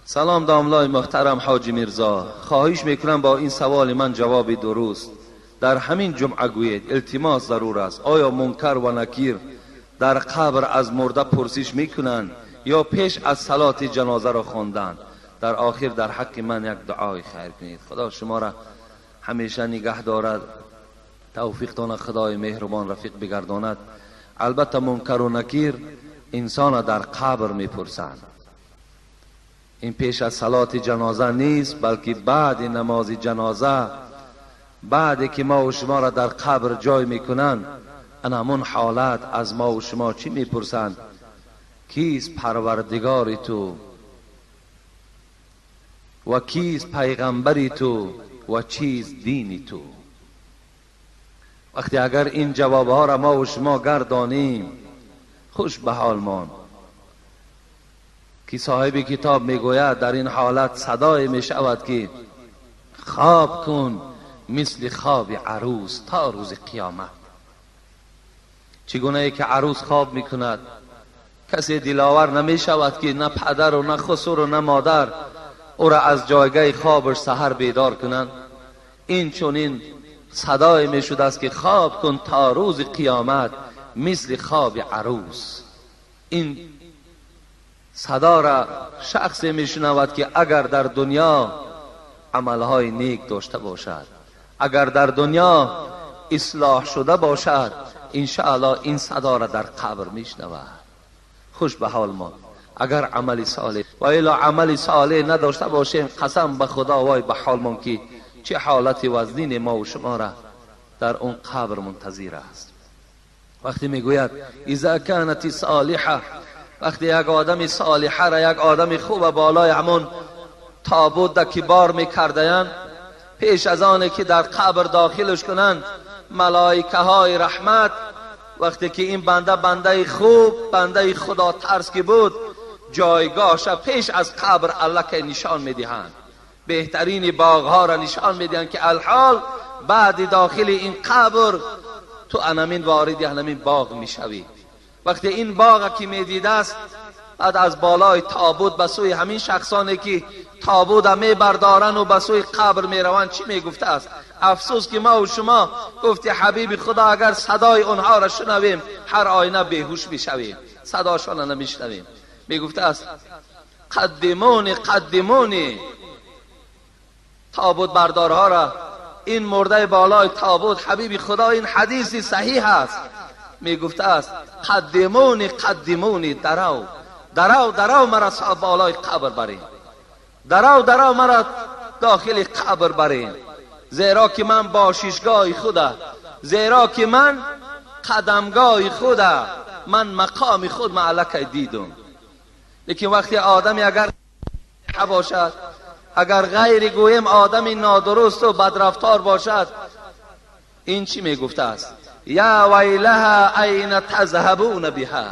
Салом, домлаи муҳтарам Ҳоҷи Мирзо, хоҳиш мекунам, бо ин саволи ман ҷавоби дуруст дар ҳамин ҷумъа гӯед, илтимос, зарур аст. Оё Мункар ва Накир дар қабр аз мурда пурсиш мекунанд ё пеш аз салоти ҷанозаро хонданд? Дар охир дар ҳаққи ман як дуои хайр кунед. Худо шуморо ҳамеша нигаҳ дорад, тавфиқтона Худои меҳрубон рафиқ бигардонад. Албатта, Мункару Накир инсона дар қабр мепурсанд. Ин пеш аз салоти ҷаноза нест, балки баъди намози ҷаноза, баъде ки мо шуморо дар қабр ҷой мекунанд, ана ҳамон ҳолат аз мо шумо чӣ мепурсанд? Кист парвардигори ту ва кист пайғамбари ту ва чист дини ту? Вақте агар ин ҷавобҳоро мо шумо гардонем, хуш ба ҳолмон, ки соҳиби китоб мегӯяд, дар ин ҳолат садое мешавад, ки хоб кун мисли хоби арӯс то рӯзи қиёмат. Чӣ гунае ки арӯс хоб мекунад, касе диловар намешавад, ки на падару на хусуру на модар ӯро аз ҷойгаҳи хобаш саҳар бедор кунанд. Ин чунин садое мешудааст, ки хоб кун то рӯзи қиёмат мисли хоби арӯс. Ин садоро шахсе мешунавад, ки агар дар дунё амалҳои нек дошта бошад, агар дар дунё ислоҳ шуда бошад, иншааллоҳ ин садоро дар қабр мешунавад. Хуш ба ҳол мо, агар амали солеҳ ва илло амали солеҳ надошта бошем, қасам ба Худо, вой ба ҳолмон, ки чӣ ҳолати вазнине мо шуморо дар он қабр мунтазир аст. Вақте мегӯяд иза канати солиҳа, вақте як одами солиҳара, як одами хуба болои ҳамон тобут ки бор мекардаянд, пеш аз оне ки дар қабр дохилш кунанд, малоикаҳои раҳмат, вақте ки ин банда бандаи хуб, бандаи худотарс ки буд, ҷойгоҳша пеш аз қабр аллакай нишон медиҳанд, беҳтарини боғҳоро нишон медиҳанд, ки алҳол баъди дохили ин қабр ту анамин вориди анамин боғ мешавӣ. Вақте ин боға ки медидааст, баъд аз болои тобут ба сӯи ҳамин шахсоне ки тобута мебардорану ба сӯи қабр мераванд, чӣ мегуфтааст? Афсӯс, ки мо шумо, гуфти ҳабиби Худо, агар садои онҳоро шунавем, ҳар оина беҳуш мешавем, садошонро намешунавем. Мегуфтааст: қаддимуни, қаддимуни, тобут бардорҳоро, ин мурдаи болои тобут. Ҳабиби Худо, ин ҳадиси саҳиҳ аст, мегуфтааст: қаддимуни, қаддимуни, дарав, дарав, дарав, мара болои қабр барем, дарав, дарав, мара дохили қабр барем, зеро ки ман бошишгоҳи худа, зеро ки ман қадамгоҳи худа, ман мақоми худ ма аллакай дидум. Лекин вақте одаме агар бошад, агар ғайри гӯем одами нодурусту бадрафтор бошад, ин чӣ мегуфтааст? Я вайлаҳа айна тазҳабуна биҳа.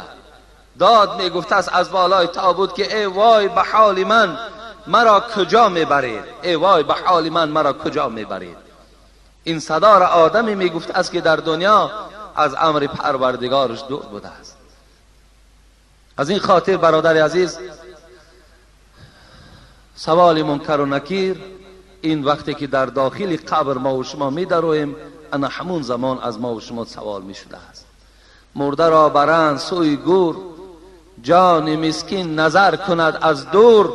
Дод мегуфтааст аз болои тобут, ки эй вой ба ҳоли ман, маро куҷо мебаред? Эй вой ба ҳоли ман, маро куҷо мебаред? Ин садоро одаме мегуфтааст, ки дар дунё аз амри Парвардигораш дур будааст. Аз ин хотир, бародари азиз, саволи Мункару Накир ин вақте ки дар дохили қабр мо шумо медароем, ана ҳамун замон аз мо шумо савол мешудааст. Мурдаро баранд сӯи гур, ҷони мискин назар кунад аз дур.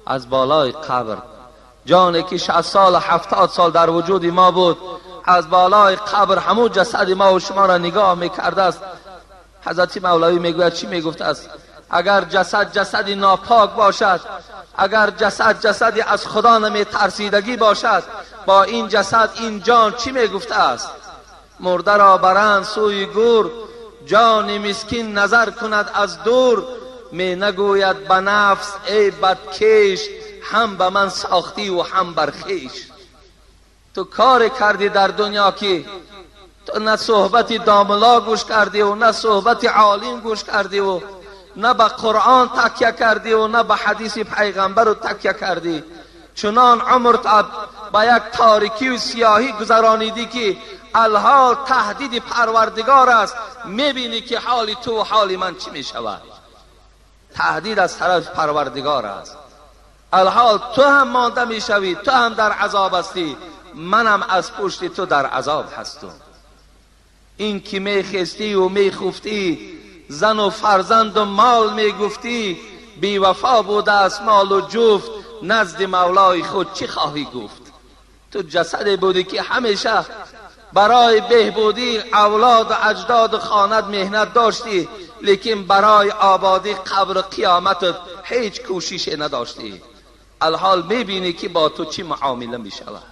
Аз болои қабр ҷоне ки 60 сол, 70 сол дар вуҷуди мо буд, аз болои қабр ҳамун ҷасади мо шуморо нигоҳ мекардааст. Ҳазрати Мавлавӣ мегӯяд, чӣ мегуфтааст? Агар ҷасад ҷасади нопок бошад, агар ҷасад ҷасади аз Худо наметарсидагӣ бошад, бо ин ҷасад ин ҷон чӣ мегуфтааст? Мурдаро баранд сӯи гур, ҷони мискин назар кунад аз дур, менагӯяд ба нафс: эй бадкеш, ҳам ба ман сохтиву ҳам бар хеш. Ту коре кардӣ дар дунё, ки ту на суҳбати домло гӯш кардиву на суҳбати олим гӯш кардиву на ба Қуръон такя кардиву на ба ҳадиси пайғамбару такя кардӣ. Чунон умр ба як торикию сиёҳӣ гузаронидӣ, ки алҳол таҳдиди Парвардигор аст. Мебинӣ, ки ҳоли ту ҳоли ман чӣ мешавад. Таҳдид аз тарафи Парвардигор аст. Алҳол ту ҳам монда мешавӣ, ту ҳам дар азоб ҳастӣ, манам аз пушти ту дар азоб ҳастам. Ин ки мехестӣ ва мехуфтӣ, зану фарзанду мол мегуфтӣ, бевафо будааст молу ҷуфт, назди мавлои худ чӣ хоҳӣ гуфт? Ту ҷасаде будӣ ки ҳамеша барои беҳбудии авлоду аҷдоду хонат меҳнат доштӣ, лекин барои ободии қабру қиёматат ҳеҷ кӯшише надоштӣ. Алҳол мебинӣ ки бо ту чӣ муомила мешавад.